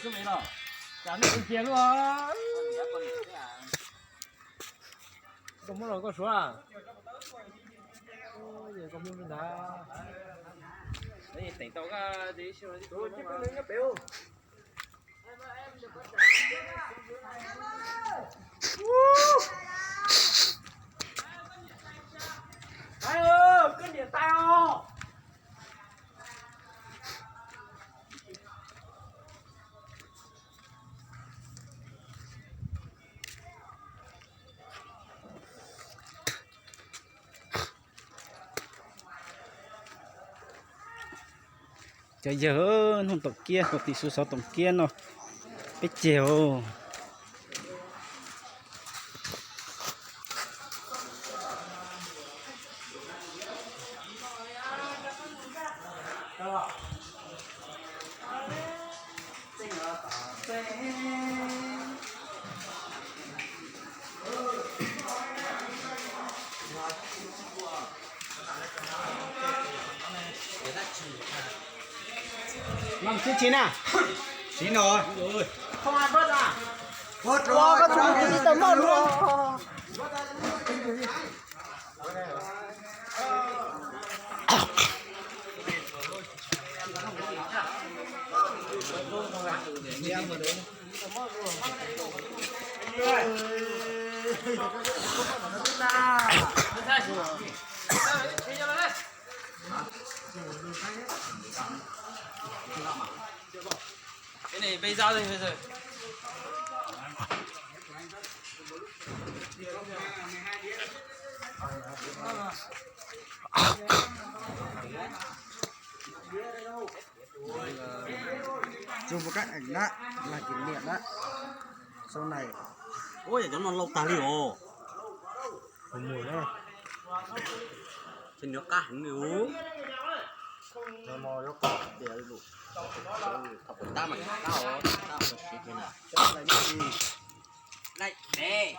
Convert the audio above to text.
Tus me los, cas nej cia lub. Koj muab los koj suav. Koj muab ntag. Teem tau koj. Koj niam tais os. Cov yawg, hnub toom kiab, kuv tim su xov toom kiab no, peb ceg os. Mom, chín chín à? Chín rồi. Không ai bớt à? Bớt rồi. Ua, koj tus tsis tau moj lua. Cái này bây giờ đây, bây giờ. Chụp một cái ảnh đó, là kỷ niệm đó. Sau này. Ôi, cov no laus tag li os. Ces nws qab heev li os. Thaum kuv tab mas qab os, tab os siv kiag na. Laim ne.